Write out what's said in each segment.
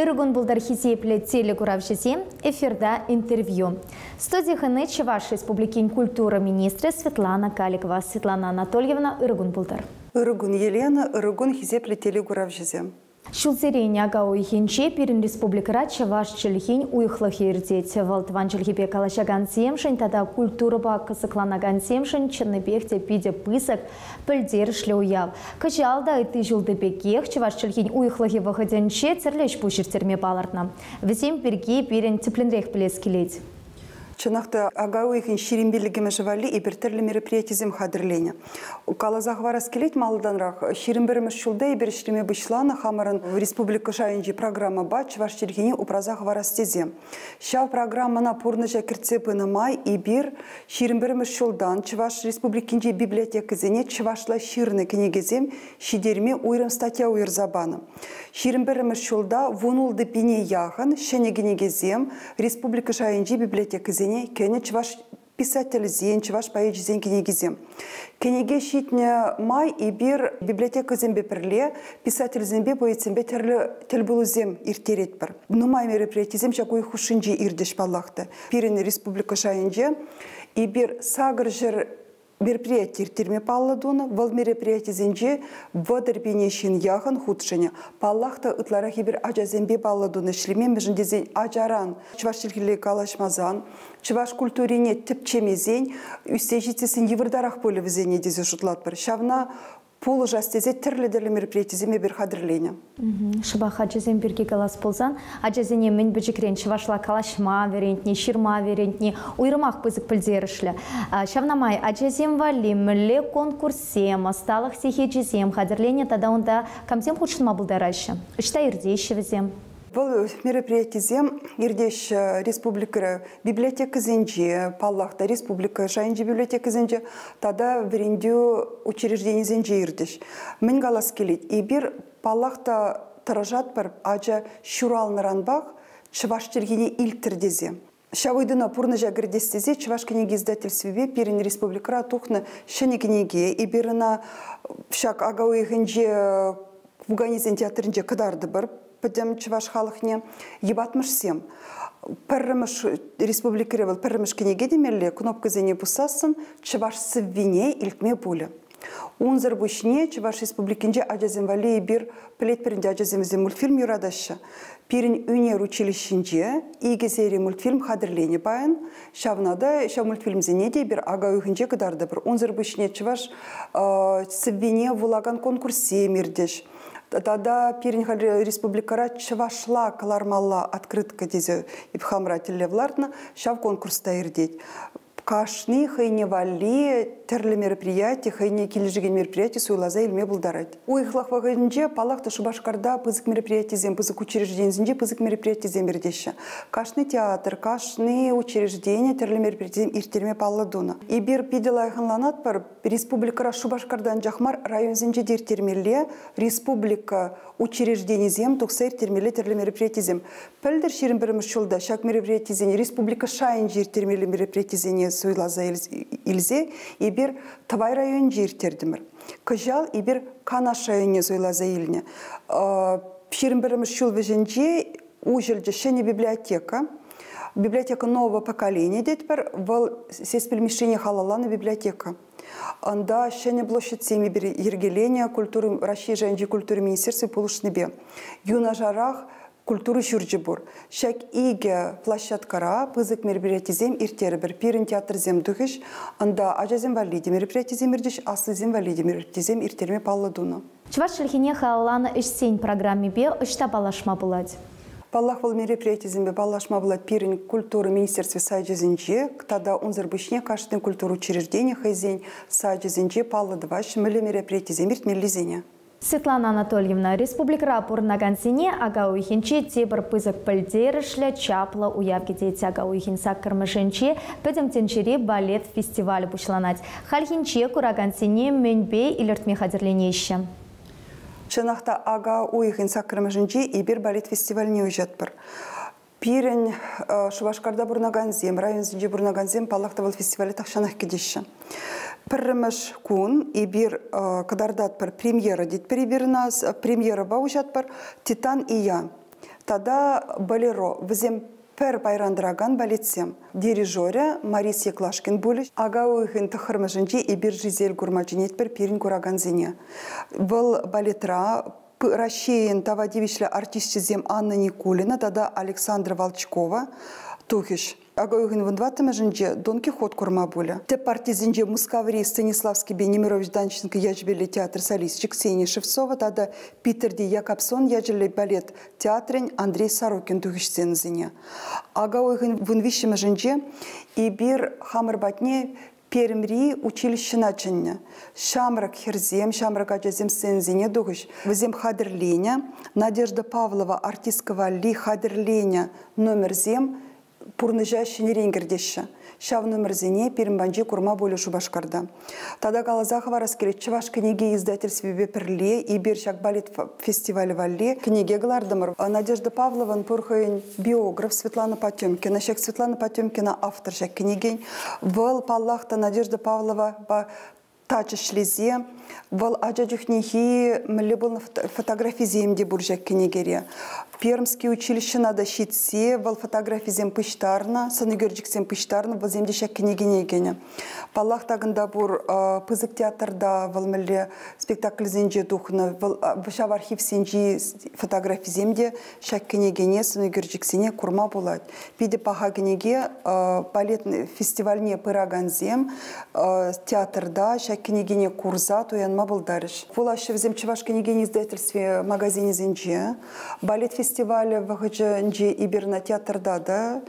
Ырӑ кун пултӑр, хисеплӗ телекуравҫӑсем, эфирта интервью. Студи хӑни Чӑваш Республикин культура министрӗ Светлана Каликова. Светлана Анатольевна, ырӑ кун пултӑр. Ырӑ кун, Елена, ырӑ кун, хисеплӗ телекуравҫӑсем. Ҫулсерен ака уйӑхӗнче пирӗн республикӑра чӑваш чӗлхин уйӑхлӑхӗ иртет. Вӑл тӑван чӗлхепе калаҫакансемшӗн тата культурӑпа кӑсӑкланакансемшӗн чӑннипех те питӗ пысӑк пӗлтерӗшлӗ уяв. Кӑҫал та ытти ҫулти пекех чӑваш чӗлхин уйӑхлӑхӗ вӑхӑтӗнче тӗрлӗ ӗҫ-пуҫ ирттерме палӑртнӑ. Вӗсем пирки пирӗн тӗплӗнрех пӗлес килет. Чӑнах та, ака уйӑхӗн 25-мӗшӗ валли эпир тӗрлӗ мероприятисем хатӗрленӗ. Каласа хӑварас килет малтанрах, 21-мӗш ҫулта эпир ӗҫлеме пуҫланӑ хамӑрӑн республика шайӗнчи программӑпа чӑваш чӗлхине упраса хӑварас тесе. Ҫав программӑна пурнӑҫа кӗртсе пынӑ май эпир 21-мӗш ҫултан Чӑваш Республикинчи библиотекӑсене чӑвашла ҫырнӑ кӗнекесем ҫитерме уйрӑм статья уйӑрса панӑ. 21-мӗш ҫулта 16 пине яхӑн ҫӗнӗ кӗнекесем республика шайӗнчи библиотекӑсене кӗнӗ чӑваш писателӗсен, чӑваш поэчӗсен кӗнекисем. Кӗнеке ҫитнӗ май эпир библиотекӑсемпе пӗрле писательсемпе, поэтсемпе тӗрлӗ тӗлпулусем ирттеретпӗр. Нумай мероприятисем ҫак уйӑх хушшинче иртӗҫ паллах та. Пирӗн республика шайӗнче эпир 800 мероприяти ирттерме паллӑ тунӑ. Вӑл мероприятисенче 30 пине ҫын яхӑн хутшӑнӗ. Паллах та, ытларах эпир ачасемпе паллӑ тунӑ ӗҫлеме, мӗншӗн тесен ачаран чӑваш чӗлхилле калаҫмасан, чӑваш культурине тӗпчемесен, ӳссе ҫитсессӗн йывӑртарах пулӗ вӗсене тесе шутлатпӑр. Ҫавна пулӑшас тесе тӗрлӗ-тӗрлӗ мероприятисем эпир хатӗрленӗ. Шӑпах ачасем пирки калас пулсан, ачасене мӗн пӗчӗкрен чӑвашла калаҫма вӗрентни, ҫырма вӗрентни уйрӑмах пысӑк пӗлтерӗшлӗ. Ҫавна май ачасем валли мӗнле конкурссем, ӑсталӑх сехечӗсем хатӗрленӗ тата унта камсем хутшӑнма пултараҫҫӗ? Ӑҫта иртеҫҫӗ вӗсем? Вӑл мероприятисем иртеҫҫӗ республикӑра библиотекӑсенче, паллах та, республика шайӗнчи библиотекӑсенче тата вӗрентӳ учрежденисенче иртӗҫ. Мӗн калас килет, эпир, паллах та, тӑрӑшатпӑр ача ҫуралнӑранпах чӑваш чӗлхине илттӗр тесе. Ҫав ыйтуна пурнӑҫа кӗртес тесе Чӑваш кӗнеке издательствипе пирӗн республикӑра тухнӑ ҫӗнӗ кӗнеке. Эпир ӑна ҫак ака уйӑхӗнче Пуканесен театрӗнче кӑтартӑпӑр пӗтӗм чӑваш халӑхне. Йӑпатмӑшсем. Пӗрремӗш республикӑри вӑл пӗрремӗш кӗнеке темелле, кнопкӑсене пуссассӑн чӑваш сӑввине илтме пулӗ. Унсӑр пуҫне Чӑваш Республикинче ачасем валли эпир пӗлетпӗр ӗнтӗ, ачасем вӗсем мультфильм юратаҫҫӗ. Пирӗн ӳнер училищинче икӗ сери мультфильм хатӗрленӗ паян. Ҫавна та, ҫав мультфильмсене те эпир ака уйӑхӗнче кӑтартӑпӑр. Унсӑр пуҫне чӑваш сӑввине вулакан конкурссем иртӗҫ. Тата пирӗн халь республикӑра чӑвашла кӑлармалла открытка тесе хамра тӗллев лартнӑ. Ҫав конкурс та иртет. Кашни хӑйне валли тӗрлӗ мероприяти, хӑйне килӗшекен мероприяти суйласа илме пултарать. Уйӑхлӑх вӑхӑтӗнче, паллах та, Шупашкарта пысӑк мероприятисем, пысӑк учрежденисенче пысӑк мероприятисем иртеҫҫӗ. Кашни театр, кашни учреждени тӗрлӗ мероприятисем ирттерме паллӑ тунӑ. Эпир питӗ лайӑх ӑнланатпӑр, республикӑра Шупашкарта анчах мар, районсенче те ирттермелле республика учрежденисем тухса ирттермелле тӗрлӗ мероприятисем. Пӗлтӗр 21-мӗш ҫулта ҫак мероприятисене республика шайӗнче ирттермелли мероприятисене суйласа илсе эпир Тӑвай районӗнче ирттертӗмӗр. Кӑҫал эпир Канаш районне суйласа илнӗ. 21-мӗш ҫул вӗҫӗнче уҫӑлчӗ ҫӗнӗ библиотека. Библиотека нового поколения тетпӗр. Вӑл Сеспель Мишшине халалланӑ библиотека. Ӑнта ҫӗнӗ площадьсем эпир йӗркеленӗ культура Раҫҫей шайӗнчи культура министерстви пулӑшнипе. Юнашарах культура ҫурчӗ пур. Ҫак икӗ площадкӑра пысӑк мероприятисем ирттерӗпӗр. Пирӗн театрсем тухӗҫ. Ӑнта ачасем валли те мероприятисем иртӗҫ, аслисем валли те мероприятисем ирттерме паллӑ тунӑ. Чӑваш чӗлхине халалланӑ ӗҫсен программипе ӑҫта паллашма пулать? Паллах, вӑл мероприятисемпе паллашма пулать пирӗн культура министерстви сайчӗсенче тата унсӑр пуҫне кашни культура учреждени хӑйсен сайчӗсенче паллӑ тӑваҫҫӗ мӗнле мероприятисем иртмеллисене. Светлана Анатольевна, республикӑра пурӑнакансене ака уйӑхӗнче тепӗр пысӑк пӗлтерӗшлӗ чаплӑ уяв кӗтет. Ака уйӑхӗн 8-мӗшӗнче Пӗтӗм тӗнчери балет фестивалӗ пуҫланать. Хальхинче куракансене мӗнпе илӗртме хатӗрленеҫҫӗ? Чӑнах та, ака уйӑхӗн 8-мӗшӗнче эпир балет фестивальне уҫатпӑр. Пирӗн Шупашкарта пурӑнакансем, районсенче пурӑнакансем, паллах та, вӑл фестивале тахҫанах кӗтеҫҫӗ. Пӗрремӗш кун эпир кӑтартатпӑр премьера тетпӗр эпир ӑна, премьерӑпа уҫатпӑр «Титан и я». Тата «Болеро». Вӗсем пӗр пайран тӑракан балетсем. Дирижерӗ Марис Еклашкин пулӗ. Ака уйӑхӗн 9-мӗшӗнче эпир «Жизель» курма чӗнетпӗр пирӗн куракансене. Вӑл балетра Российӑн тава тивӗҫлӗ артисчӗсем Анна Никулина тата Александра Волчкова тухӗҫ. Ака уйӑхӗн 14-мӗшӗнче Дон Кихот курма пулӗ. Тӗп партисенче Мускаври Станиславскипе Немирович Данченко ячӗпеллӗ театр солисчӗ Ксения Шевцова тата Питерти Якобсон ячӗллӗ балет театрӗн Андрей Сорокин тухӗҫ сценӑсене. Ака уйӑхӗн 13-мӗшӗнче эпир хамӑр патне Пермьри училищӑна чӗннӗ. Ҫамрӑк хӗрсем, ҫамрӑк ачасем сценӑсене тухӗҫ. Вӗсем хатӗрленӗ Надежда Павлова артистка валли хатӗрленӗ номерсем пурнӑҫа ҫӗнӗрен кӗртеҫҫӗ. Ҫав номерсене пирӗн панче курма пулӗ Шупашкарта. Тата каласа хӑварас килет, Чӑваш кӗнеке издательствипе пӗрле эпир ҫак балет фестивалӗ валли кӗнеке кӑлартӑмӑр. Надежда Павлован пур хӑйӗн биограф Светлана Потемкина. Ҫак Светлана Потемкина автор ҫак кӗнекен. Вӑл, паллах та, Надежда Павлова тачӑшлесе, вӑл ача чухнехи мӗнле пулнӑ фотографисем те пур ҫак кӗнекере. Пермский училищӑна та ҫитсе вӑл фотографисем пуҫтарнӑ, сӑнӳкерчӗксем пуҫтарнӑ, вӗсем те ҫак кӗнекене кӗнӗ. Паллах, такӑнта пур пысӑк театрта вӑл мӗнле спектакльсенче тухнӑ, вӑл ҫав архивсенчи фотографисем те ҫак кӗнекене, сӑнӳкерчӗксене курма пулать. Питӗ паха кӗнеке балет фестивальне пыракансем театрта ҫак кӗнекене курса туянма пултарӗҫ. Вулаҫҫӗ вӗсем Чӑваш кӗнекен издательстви магазинӗсенче. Балет фестивалӗ вӑхӑчӗнче эпир на театрта та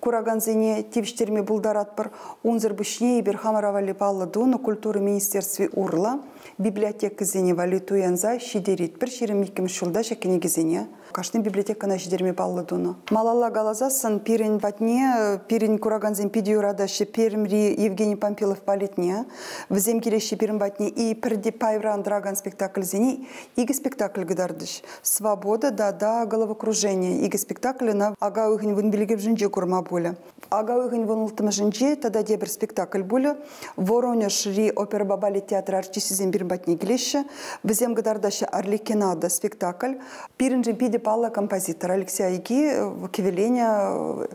куракансене тивӗҫтерме пултаратпӑр. Унсӑр пуҫне эпир хамӑра валли паллӑ тунӑ культура министерстви урлӑ библиотекӑсене валли туянса ҫитеретпӗр. 22-мӗш ҫулта ҫак кӗнекесене кашни библиотекӑна ҫитерме паллӑ тунӑ. Малалла каласассӑн пирӗн патне, пирӗн куракансем питӗ юратаҫҫӗ Пермьри Евгений Памфилов балетне. Вӗсем килеҫҫӗ пирӗн патне и пӗрте пайран тӑракан спектакльсене икӗ спектакль кӑтартӗҫ. «Свобода» тата «Головокружение». Икӗ спектакль ӑна ака уйӑхӗн 15-мӗшӗнче курма пулӗ. Ака уйӑхӗн 16-мӗшӗнче тата тепӗр спектакль пулӗ. Воронежри оперӑпа балет театр артисчӗсем пирӗн патне килеҫҫӗ. Вӗсем кӑтартаҫҫӗ «Арлекинада» спектакль. Пирӗншӗн питӗ паллӑ композитор Алексей Айги кӗвӗленӗ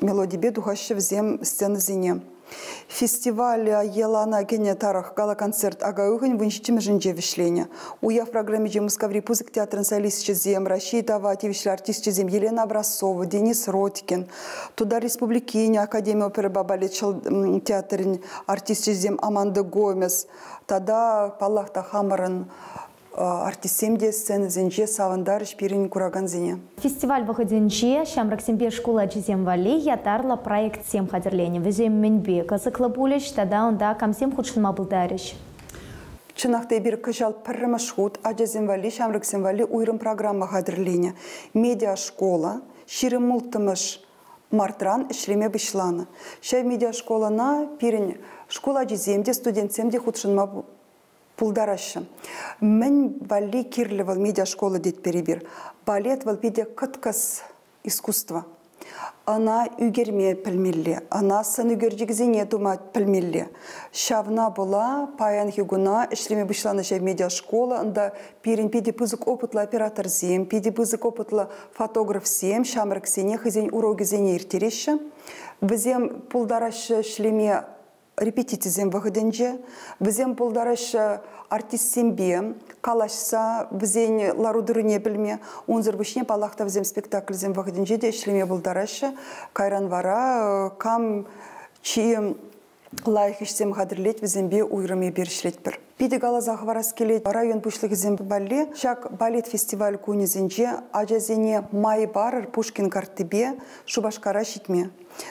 мелодипе тухаҫҫӗ вӗсем сценӑсене. Фестиваль йӑлана кӗнӗ тарӑх гала-концерт ака уйӑхӗн 17-мӗшӗнче вӗҫленӗ. Уяв программинче Мускаври пысӑк театрӑн солисчӗсем, Раҫҫей тава тивӗҫлӗ артисчӗсем Елена Образцова, Денис Родькин, Тутар Республикин академи оперӑпа балет театрӗн артисчӗсем Аманда Гомес тата, паллах та, хамӑрӑн артистсем те сценӑсенче савӑнтарӗҫ пирӗн куракансене. Фестиваль вӑхӑтӗнче ҫамрӑксемпе шкул ачисем валли ятарлӑ проектсем хатӗрленӗ. Вӗсем мӗнпе кӑсӑклӑ пулӗҫ тата унта камсем хутшӑнма пултарӗҫ? Чӑнах та эпир кӑҫал пӗрремӗш хут ачасем валли, ҫамрӑксем валли уйрӑм программа хатӗрленӗ. Медиашкола 26-мӗш мартран ӗҫлеме пуҫланӑ. Ҫав медиашколӑна пирӗн шкул ачисем те, студентсем те хутшӑнма пултараҫҫӗ. Мӗн валли кирлӗ вӑл медиашкола тетпӗр эпир. Балет вӑл питӗ кӑткӑс искусство. Ӑна ӳкерме пӗлмелле, ӑна сӑн ӳкерчӗксене тума пӗлмелле. Ҫавна пула паянхи куна ӗҫлеме пуҫланӑ ҫав медиашкола, унта пирӗн питӗ пысӑк опытлӑ операторсем, питӗ пысӑк опытлӑ фотографсем ҫамрӑксене хӑйсен урокӗсене ирттереҫҫӗ. Вӗсем пултараҫҫӗ ӗҫлеме репетицисем вӑхӑтӗнче, вӗсем пултараҫҫӗ артистсемпе калаҫса, вӗсен лару-тӑрӑвне пӗлме. Унсӑр пуҫне, паллах та, вӗсем спектакльсем вӑхӑтӗнче те ӗҫлеме пултараҫҫӗ. Кайран вара кам чи лайӑх ӗҫсем хатӗрлет, вӗсемпе уйрӑм эпир ӗҫлетпӗр. Питӗ каласа хӑварас килет, район пуҫлӑхӗсем валли ҫак балет фестиваль кунӗсенче ачасене май парӑр Пушкин карттипе Шупашкара ҫитме.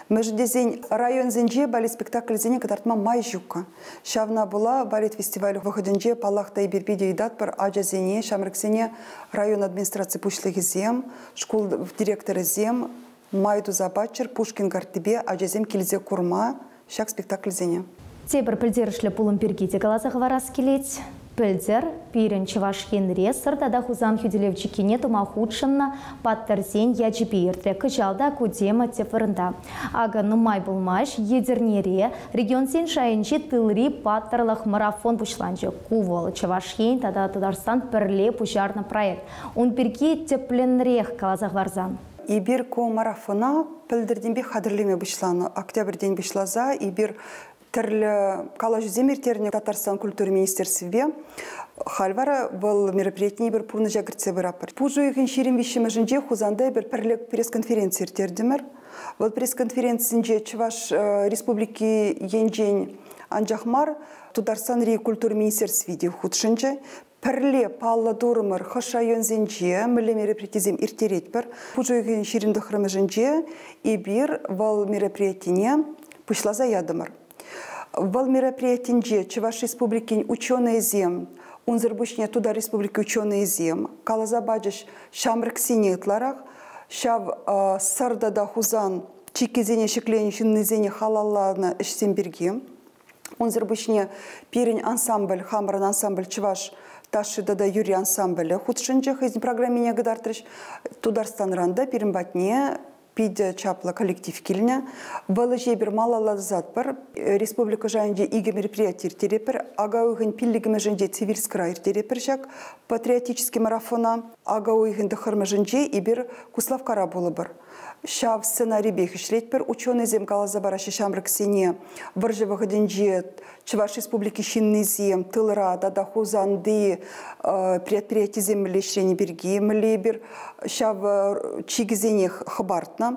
Мӗншӗн тесен районсенче балет спектакльсене кӑтартма май ҫуккӑ. Ҫавна пула балет фестиваль вӑхӑтӗнче паллах та эпир питӗ ыйтатпӑр ачасене, ҫамрӑксене район администраци пуҫлӑхӗсем, шкул директорӗсем май туса паччӑр Пушкин карттипе ачасем килсе курма ҫак спектакльсене. Тепӗр пӗлтерӗшлӗ пулӑм пирки те каласа хӑварас килет. Пӗлтӗр пирӗн Чӑваш Енре Сӑр тата Хусан хӳтӗлев чиккине тума хутшӑннӑ паттӑрсен ячӗпе иртрӗ. Кӑҫал та ку тема тӗп вырӑнта. Акӑ нумай пулмасть Етӗрнере регионсен шайӗнчи тылри паттӑрлӑх марафон пуҫланчӗ. Ку вӑл Чӑваш Ен тата Тутарстан пӗрле пуҫарнӑ проект. Ун пирки тӗплӗнрех каласа хӑварсан. Эпир ку марафона пӗлтӗртенпех хатӗрлеме пуҫланӑ. Октябрьтен пуҫласа эпир тӗрлӗ калаҫусем ирттернӗ Татарстан культура министерствипе. Халь вара вӑл мероприятине эпир пурнӑҫа кӗртсе пыратпӑр. Пуш уйӑхӗн 23-мӗшӗнче Хусанта эпир пӗрле пресс-конференци ирттертӗмӗр. Вӑл пресс-конференцинче Чӑваш Республики енчен анчах мар, Тутарстанри культура министерстви те хутшӑнчӗ. Пӗрле паллӑ турӑмӑр хӑш районсенче мӗнле мероприятисем ирттеретпӗр. Пуш уйӑхӗн 29-мӗшӗнче эпир вӑл мероприятине пуҫласа ятӑмӑр. Вӑл мероприятинче Чӑваш Республикин ученӑйӗсем, унсӑр пуҫне Тутар Республики ученӑйӗсем каласа пачӗҫ ҫамрӑксене ытларах. Ҫав Сӑр тата Хусан чиккисене ҫӗкленӗ ҫыннисене халалланӑ ӗҫсем пирки. Унсӑр пуҫне пирӗн ансамбль, хамӑрӑн ансамбль Чӑваш ташши тата юрри ансамблӗ хутшӑнчӗ, хӑйсен программине кӑтартрӗҫ. Тутарстанран та пирӗн патне питӗ чаплӑ коллектив килнӗ. Вӑл ӗҫе эпир малалла тӑсатпӑр. Республика шайӗнче икӗ мероприяти ирттеретпӗр. Ака уйӑхӗн 5-мӗшӗнче Цивильскра ирттеретпӗр ҫак патриотический марафона. Ака уйӑхӗн 9-мӗшӗнче эпир Куславккара пулӑпӑр. Ҫав сценарипех ӗҫлетпӗр. Ученӑйсем каласа параҫҫӗ ҫамрӑксене вӑрҫӑ вӑхӑтӗнче Чӑваш Республики ҫыннисем тылра тата Хусанти предприятисем мӗнле ӗҫлени пирки, мӗнле эпир ҫав чикӗсенех хӑпартнӑ.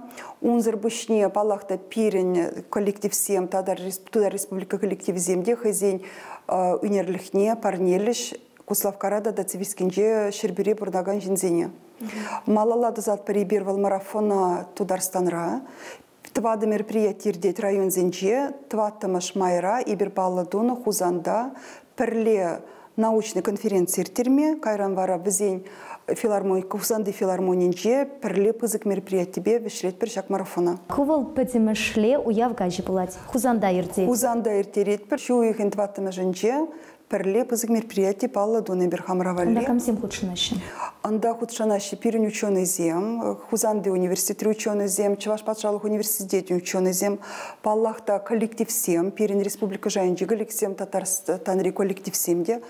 Унсӑр пуҫне, паллах та, пирӗн коллективсем тата Тутар Республика коллективӗсем те хӑйсен ӳнерлӗхне парнелӗҫ Куславккара тата Цивильскинче Ҫӗрпӳре пурӑнакан ҫынсене. Малалла тӑсатпӑр эпир вӑл марафона Тутарстанра. 4 мероприяти иртет районсенче. 4 майра эпир паллӑ тунӑ Хусанта пӗрле научный конференци ирттерме. Кайран вара вӗсен филармони, Хусанти филармонинче пӗрле пысӑк мероприятипе вӗҫлетпӗр ҫак марафона. Ку вӑл пӗтӗмӗшле уяв каҫӗ пулать. Хусанта иртет. Хусанта ирттеретпӗр. Ҫу уйӑхӗн 4-мӗшӗнче пӗрле пысӑк мероприяти паллӑ тунӑ эпир хамӑра валли. Унта камсем хутшӑнаҫҫӗ? Унта хутшӑнаҫҫӗ пирӗн ученӑйсем, Хусанти университетри ученӑйсем, Чӑваш патшалӑх университечӗн ученӑйсем, паллах та коллективсем, пирӗн республика шайӗнчи коллективсем, Татарстанри коллективсем те.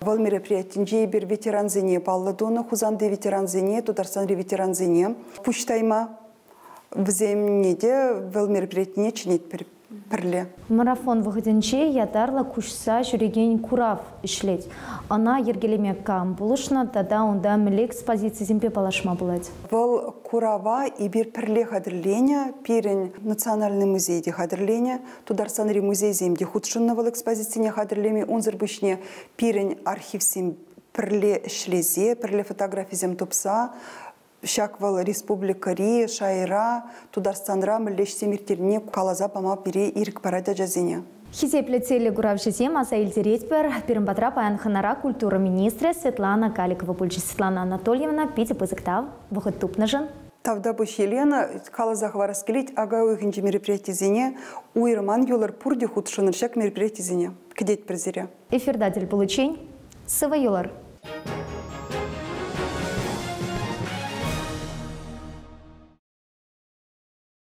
Вӑл мероприятинче эпир ветерансене паллӑ тунӑ, Хусанти ветерансене, Тутарстанри ветерансене пуҫ тайма. Вӗсемне те вӑл мероприятине чӗнетпӗр пӗрле. Марафон вӑхӑтӗнче ятарлӑ куҫса ҫӳрекен курав ӗҫлет. Ӑна йӗркелеме кам пулӑшнӑ тата унта мӗнле экспозицисемпе паллашма пулать? Вӑл курава эпир пӗрле хатӗрленӗ, пирӗн Национальный музей те хатӗрленӗ, Тутарстанри музейсем те хутшӑннӑ вӑл экспозицине хатӗрлеме. Унсӑр пуҫне пирӗн архивсем пӗрле ӗҫлесе, пӗрле фотографисем тупса ҫак вӑл республикӑри шайра, Тутарстанра мӗнле ӗҫсем ирттернине каласа пама пире ирӗк парать ачасене. Хисеплӗ телекуравҫӑсем аса илтеретпӗр. Пирӗн патра паян хӑнара культура министрӗ Светлана Каликова пулчӗ. Светлана Анатольевна, питӗ пысӑк тав вӑхӑт тупнӑшӑн. Тавтапуҫ, Елена. Каласа хӑварас килет, ака уйӑхӗнчи мероприятисене уйрӑман юлӑр, пурте хутшӑнӑр ҫак мероприятисене. Кӗтетпӗр сире. Эфирта тӗл пуличчен сывӑ юлӑр.